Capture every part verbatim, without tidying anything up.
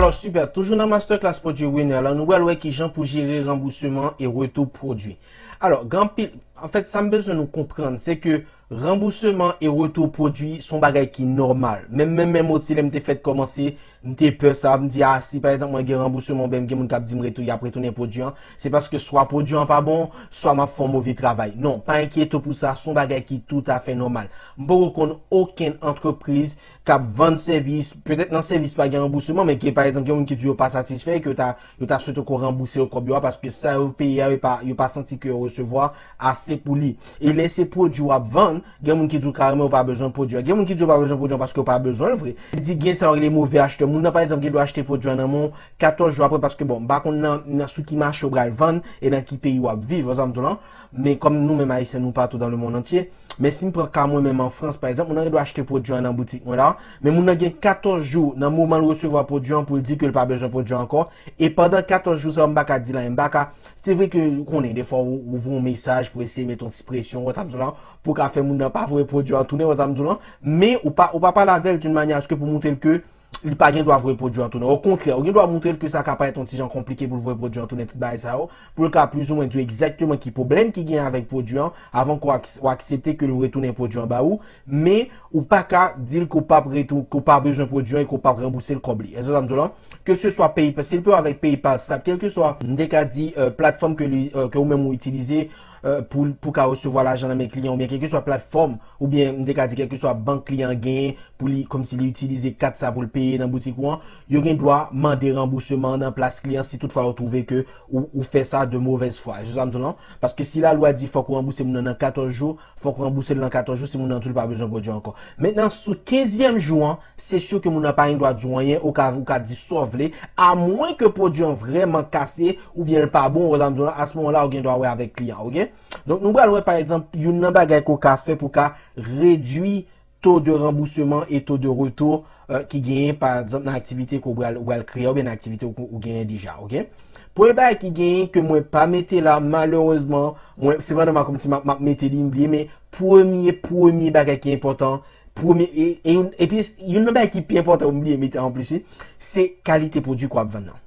Alò, sipè, toujou nan masterclass pwodui Winner la, nou pral wè kijan pou jere ranbousman e retou pwodui. Alò, gen anpil, anfèt, sa m bezwen nou konprann, se ke ranbousman e retou pwodui se yon bagay ki nòmal. Menm, menm, menm osi, lè m te fèk kòmanse, m te pè sa, m di, a, si pa egzanp mwen gen ranbousman, oubyen m gen moun k ap di m retou, y ap retounen pwodui an, se paske swa pwodui an pa bon, swa m ap fè yon move travay. Non, pa enkyete w pou sa, se yon bagay ki toutafè nòmal. M poko konn okenn antrepriz k ap vann sèvis, petèt nan sèvis pa gen ranbousman, men ke, pa egzanp, gen moun ki di yo pa satisfè, ke yo ta, yo ta swete ke w ranbouse yo kòb yo a, paske sa yo peye a, yo pa, yo pa santi ke yo resevwa ase pou li. E lè se pwodui w ap vann, gen moun ki di w kareman yo pa bezwen pwodui an. Gen moun ki di yo pa bezwen pwodui an paske yo pa bezwen l vre. Li di gen sa yo rele move achtè. Moun nan, pa egzanp, gen dwa achte pwodui an nan men w katòz jou apre, paske, bon, m pa konn nan, nan sou ki mache w pral vann e nan ki peyi w ap viv, ou sa m di w lan. Men kòm nou menm Ayisyen, nou patou dans le monde entier. Men si m pran ka mwen menm an Frans, pa egzanp, moun nan gen dwa achte pwodui an nan boutik mwen la, men moun nan gen katòz jou nan moman l resevwa pwodui an pou l di ke l pa bezwen pwodui an ankò. E pandan katòz jou sa yo, m pa ka di l anyen, m pa ka, se vre ke ou konnen, defwa ou, ou voye yon mesaj pou eseye mete yon ti presyon, ou sa m di w lan, pou ka fè moun nan pa voye pwodui an tounen, ou sa m di w lan, men ou pa, ou pa pale avè l d'une manière à ce que pou montre l ke li pa gen dwa voye pwodui an tounen. Okontrè, ou gen dwa montre l ke sa ka parèt yon ti jan konplike pou l voye pwodui an tounen, tout bagay sa yo, pou l ka plizoumwen di w egzakteman ki pwoblèm ki gen avèk pwodui an, avan ke w ak-, w aksepte ke l retounen pwodui an ba ou, men ou pa ka di l ke w p ap retou-, ke w pa bezwen pwodui an e ke w p ap ranbouse l kòb li. Èske w sa m di w lan? Ke se swa PayPal, si l peye w avèk PayPal, sa, kèlkeswa, m te ka di, euh, platfòm ke li, euh, ke ou menm ou itilize, euh, pou, pou ka resevwa lajan nan men kliyan, oubyen kèlkeswa platfòm, oubyen m te ka di kèlkeswa bank kliyan an genyen pou li, kòmsi li itilize kat sa pou l peye nan boutik ou an, yo gen dwa mande ranbousman nan plas kliyan si toutfwa yo twouve ke ou, ou fè sa de mauvaise foi. Èske w sa m di w lan? Paske si lalwa di fòk ou ranbouse moun nan nan katòz jou, fòk ou ranbouse l nan katòz jou si moun nan di w l pa bezwen pwodui an ankò. Mentnan, sou kenzyèm jou an, se si ke moun nan pa gen dwa di w anyen, ou ka, ou ka di sa w vle, amwen ke pwodui an vrèman kase, oubyen l pa bon, ou sa m di w lan, a se moman la, ou gen dwa wè avèk kliyan, oke? Donk, nou pral wè, pa egzanp, youn nan bagay ke w ka fè pou w ka redui to de ranbousman e to de retou, euh, ki genyen, pa egzanp, nan aktivite ke w pral, ou pral kreye, oubyen nan aktivite ou, ou genyen deja, oke? Premye bagay ki genyen ke mwen pa mete la, malerezman, mwen, se vrèman kòmsi m ap, m ap mete li, m bliye, men premye, premye bagay ki enpòtan, premye, e, e youn, epi youn nan bagay ki pi enpòtan, m bliye mete anplis, wi, se kalite pwodui ke w ap vann nan.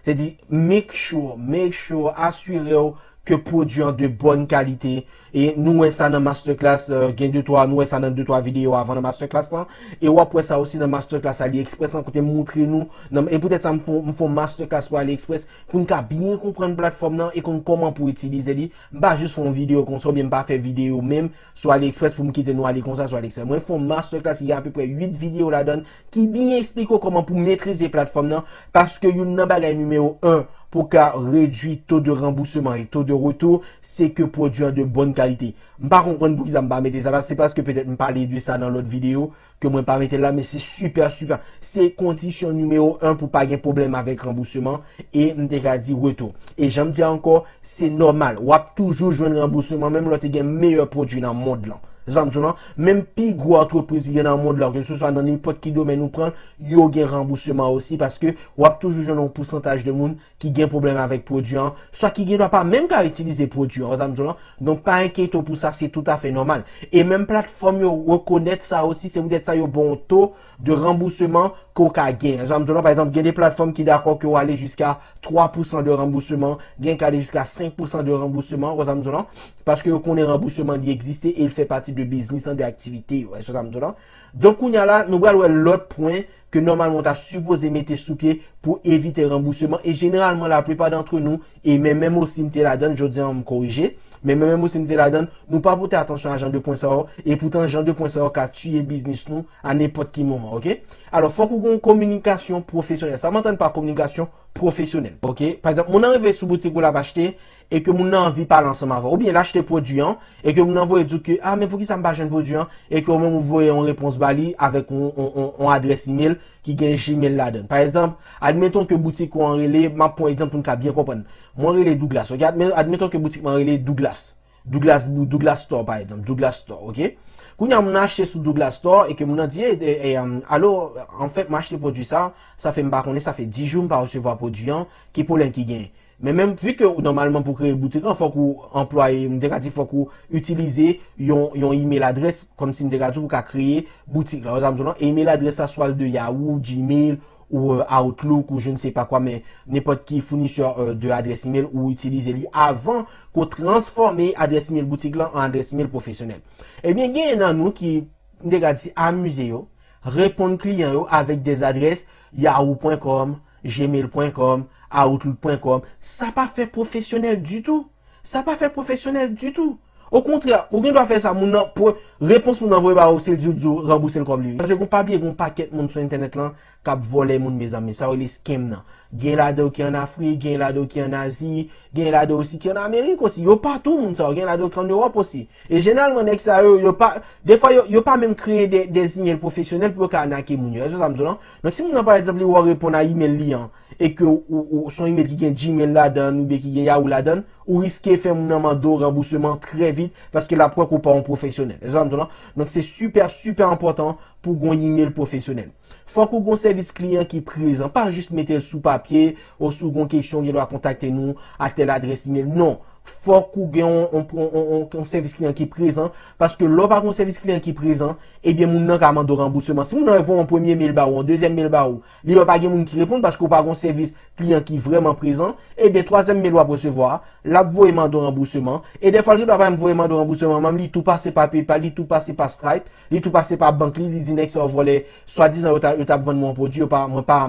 Se di, make sure, make sure, asire w ke pwodui an de bòn kalite. E nou wè sa nan masterclass, euh, gen de twa, nou wè sa nan de twa videyo avan nan masterclass lan. E w ap wè sa osi nan masterclass AliExpress lan, kote m montre nou, nan, e poutèt sa m fè, m fè yon masterclass pou AliExpress, pou n ka byen konprann platfòm nan e konn kòman pou itilize li. M pa jis fè yon videyo konsa, oubyen m pa fè videyo menm sou AliExpress pou m kite nou ale konsa sou AliExpress. Mwen fè yon masterclass ki gen apeprè uit videyo ladan l, ki byen eksplike w kòman pou metrize platfòm nan, paske youn nan bagay nimewo en pou ka redui to de ranbousman e to de retou, se ke pwodui an de bòn kalite. M pa konprann poukisa m pa mete sa la, se paske petèt m pale de sa nan lòt videyo, ke mwen pa mete l la, men se sipè, sipè. Se kondisyon nimewo en pou pa gen pwoblèm avèk ranbousman, e m te ka di retou. E jan m di a ankò, se nòmal. W ap toujou jwenn ranbousman, menm lè w te gen meyè pwodui nan mond lan. Sa m di w lan, menm pi gwo antrepriz ki gen nan mond lan, ke se swa nan nenpòt ki domèn ou pran, yo gen ranbousman osi, paske w ap toujou jwenn yon pousantaj de moun ki gen pwoblèm avèk pwodui an, swa ki gen dwa pa menm ka itilize pwodui an, sa m di w lan. Donk, pa enkyete w pou sa, se toutafè nòmal. E menm platfòm yo rekonèt sa osi, se poutèt sa yo ba w yon to de ranbousman ke w ka gen. Sa m di w lan, pa egzanp, gen de platfòm ki dakò ke w ale jiska twa pousan de ranbousman, gen k ale jiska senk pousan de ranbousman, ou sa m di w lan, paske yo konnen ranbousman li egziste e l fè pati de biznis lan, de aktivite yo, ou sa m di w lan. Donk, kounye a la, nou pral wè lòt pwen ke nòmalman w ta sipoze mete sou pye pou evite ranbousman. E jeneralman, laplipa dantre nou, e mwen menm osi m te ladan l, jodi a m korije, men mwen menm osi m te ladan l, nou pa pote atansyon a jan de pwen sa yo, e poutan jan de pwen sa yo ka tiye biznis nou a nenpòt ki moman, oke? Alò, fòk ou gen yon kominikasyon pwofesyonèl. Sa m antann pa kominikasyon pwofesyonèl, oke? Pa egzanp, moun nan rive sou boutik ou l ap achte, e ke moun nan anvi pale ansanm avè w, oubyen l achte pwodui an, e ke moun nan voye di w ke, a, men poukisa m pa jwenn pwodui an, e ke ou menm ou voye yon repons ba li avèk yon, yon, yon, yon adrès imèl ki gen Gmail ladan l. Pa egzanp, admeton ke boutik ou an rele, m ap pran egzanp pou n ka byen konprann. Mwen rele Douglas, oke? Adme-, admeton ke boutik mwen rele Douglas. Douglas, Douglas Store, pa egzanp. Douglas Store, oke? Kounye a, moun nan achte sou Douglas Store e ke moun nan di, e, e, e, um, alo, anfèt, m achte pwodui sa, sa fè m pa konnen, sa fè dis jou m pa resevwa pwodui an, ki pwoblèm ki genyen? Men menm, vi ke ou, nòmalman, pou kreye boutik lan, fòk ou anplwaye, m te ka di, fòk ou itilize yon, yon email adrès, kòmsi m te ka di, pou ka kreye boutik la. Ou sa m di w lan, email adrès sa, swa l de Yahoo, Gmail, ou euh, Outlook ou je ne sais pas quoi, men nenpòt ki founisè euh, de adrès email ou itilize li avan ke w transfòme adrès email boutik lan an adrès email pwofesyonèl. Ebyen, genyen nan nou ki, m te ka di, amize yo, reponn kliyan yo avèk de adrès yahoo point com, gmail point com, outlook point com. Sa pa fè pwofesyonèl ditou. Sa pa fè pwofesyonèl ditou. Okontrè, ou gen dwa fè sa, moun nan, pou, repons moun nan voye ba ou, se l di w, di w ranbouse l kòb li. Paske gon pa bliye, gon pakèt moun sou entènèt lan k ap vòlè moun, mezanmi. Sa yo rele scam nan. Gen ladan yo ki an Afrik, gen ladan yo ki an Azi, gen ladan yo osi ki an Amerik osi. Yo patou, moun sa yo, gen ladan yo ki an Ewòp osi. E jeneralman, nèg sa yo, yo pa, defwa, yo, yo pa menm kreye de, de email pwofesyonèl pou yo ka anake moun yo. Èske sa m di w lan? Donk, si moun nan, pa egzanp, li wè w reponn a email li an, e ke ou, ou, se yon email ki gen Gmail ladan, oubyen ki gen Yahoo ladan, ou riske fè moun nan mande w ranbousman trè vit, paske l ap kwè ke w pa yon pwofesyonèl. Èske sa m di w lan? Donk, se sipè, sipè enpòtan pou w gen yon email pwofesyonèl. Fòk ou gen yon sèvis kliyan ki prezan, pa jis mete l sou papye, ou si w gen yon kesyon, ou gen dwa kontakte nou a tèl adrès email. Non. Fòk ou gen yon, yon, yon, yon, yon sèvis kliyan ki prezan, paske lè w pa gen yon sèvis kliyan ki prezan, ebyen, moun nan ka mande w ranbousman. Si moun nan voye yon premye mail ba ou, yon dezyèm mail ba ou, li wè pa gen moun ki reponn paske w pa gen yon sèvis kliyan ki vrèman prezan, ebyen, twazyèm mail w ap resevwa a, l ap voye mande w ranbousman. E dèfwa, l gen dwa pa menm voye mande w ranbousman, menm li tou pase pa PayPal, li tou pase pa Stripe, li tou pase pa bank li, li di nèg sa yo vòlè, swadizan yo ta, yo t ap vann mwen yon pwodui, yo pa, mwen pa,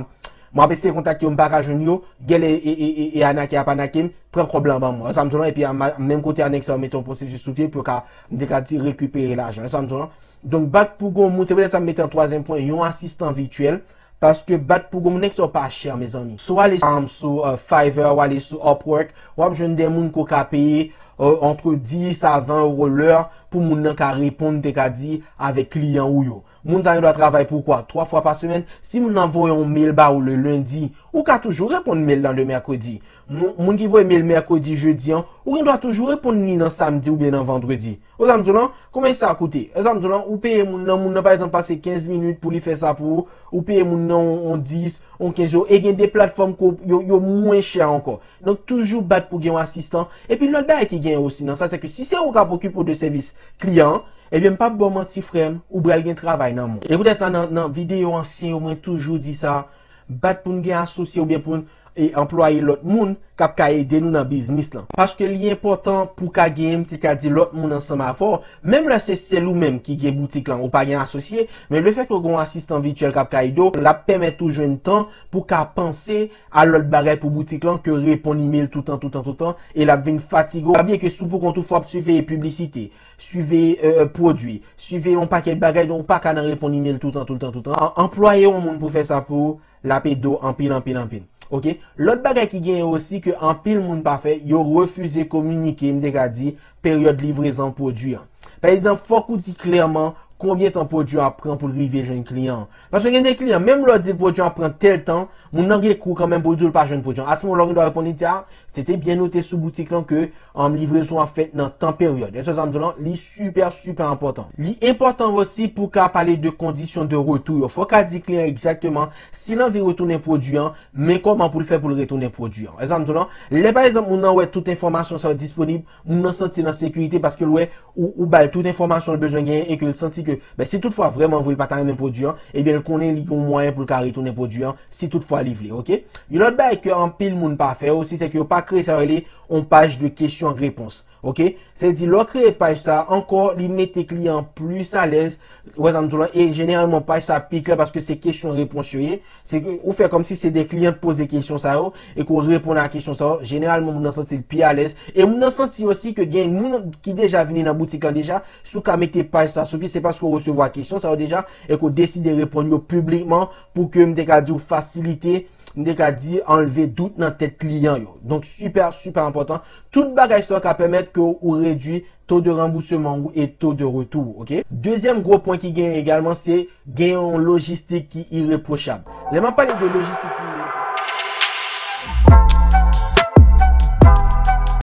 mwen ap eseye kontakte yo, m pa ka jwenn yo, gèlè e, e, e, e anake ap anake m, pran kòb lan ban mwen. Sa m di w lan, epi a, menm kote a nèg sa yo mete yon pwosesis sou pye pou yo ka, m te ka di, rekipere lajan. Sa m di w lan. Donk, bat pou gon moun, se poutèt sa m mete an twazyèm pwen, yon asistan vityèl, paske bat pou gon moun, nèg sa yo pa chè, mezanmi. Si w ale um, sou uh, Fiverr, w ale sou Upwork, w ap jwenn de moun ke w ka peye uh, entre dix à vingt euros l'heure pou moun nan ka reponn, te ka di, avèk kliyan ou yo. Moun sa yo dwa travay pou kwa? Twa fwa pa semèn. Si moun nan voye yon mail ba ou le lendi, ou ka toujou reponn mail lan le mèkredi. Moun, moun ki voye mail mèkredi, jedi an, ou gen dwa toujou reponn li nan samdi oubyen nan vandredi. Ou sa m di w lan? Konbyen sa koute? Ou sa m di w lan? Ou peye moun nan, moun nan pa egzanp pase kenz minit pou li fè sa pou ou, ou peye moun nan yon, yon dis, yon kenz euro, e gen de platfòm ke yo, yo mwen chè ankò. Donk toujou bat pou gen yon asistan. Epi lòt bagay ki genyen osi nan sa, se ke si se ou k ap okipe w de sèvis kliyan an, ebyen m p ap ba w manti frè m, ou pral gen travay nan men w. E poutèt sa nan, nan videyo ansyen yo, mwen toujou di sa, bat pou n gen asosye oubyen pou n e anplwaye lòt moun k ap ka ede nou nan biznis lan. Paske li enpòtan pou w ka genyen, m te ka di, lòt moun ansanm avè w. Menm lè se sèl ou menm ki gen boutik lan, ou pa gen asosye, men lefètke w gen yon asistan vityèl k ap ka ede w, l ap pèmèt ou jwenn tan pou w ka panse a lòt bagay pou boutik lan ke reponn email toutan, toutan, toutan, e l ap vin fatige w. Pa bliye ke si w poukont ou, fò w ap siveye piblisite, siveye euh, pwodui, siveye yon pakèt bagay, donk ou pa ka nan reponn email toutan, toutan, toutan. An- Anplwaye yon moun pou fè sa pou ou, l ap ede w anpil, anpil, anpil. Oke? Lòt bagay ki genyen osi ke anpil moun pa fè, yo refize kominike, m te ka di, peryòd livrezon pwodui an. Pa egzanp, fòk ou di klèman konbyen tan pwodui an ap pran pou l rive jwenn kliyan an. Paske gen de kliyan, menm lè w di l pwodui an ap pran tèl tan, moun nan gen kou kanmenm pou l di w l pa jwenn pwodui an. Asmoman, lè w gen dwa reponn li, di a, se te byen note sou boutik lan ke um, livrezon ap fèt nan tan peryòd. Èske sa m di w lan? Li sipè, sipè enpòtan. Li enpòtan osi pou w ka pale de kondisyon de retou yo. Fò w ka di kliyan egzakteman si l anvi retounen pwodui an, men kòman pou l fè pou l retounen pwodui an. Èske sa m di w lan? Lè pa egzanp moun nan wè tout enfòmasyon sa yo disponib, moun nan santi l an sekirite paske l wè ou, ou ba l tout enfòmasyon l bezwen genyen e ke l santi ke, ben, si toutfwa vrèman vre l pa ta renmen pwodui an, ebyen l konnen li gen yon mwayen pou l ka retounen pwodui an, si toutfwa li vle, oke? Yon lòt bagay ke anpil moun pa fè osi, se ke yo pa kreye sa yo rele yon paj de kesyon repons. Oke? Se di, lè w kreye paj sa a, ankò, li mete kliyan an plis alèz, ou wè sa m di w lan, e jeneralman, paj sa a pi klè paske se kesyon repons yo ye. Se ke ou fè kòmsi se de kliyan k poze kesyon sa yo, e ke w reponn a kesyon sa yo. Jeneralman, moun nan santi l pi alèz. E moun nan santi osi ke gen moun ki deja vini nan boutik lan deja, si w ka mete paj sa sou pye, se paske w resevwa kesyon sa yo deja, e ke w deside reponn yo piblikman pou ke m te ka di w fasilite, m te ka di anlve dout nan tèt kliyan yo. Donk, sipè, sipè enpòtan. Tout bagay sa yo ka pèmèt ke w redui to de ranbousman ou e to de retou ou, oke? Dezyèm gwo pwen ki genyen egalman, se gen yon lojistik ki irepwochab. Lè m ap pale de lojistik ki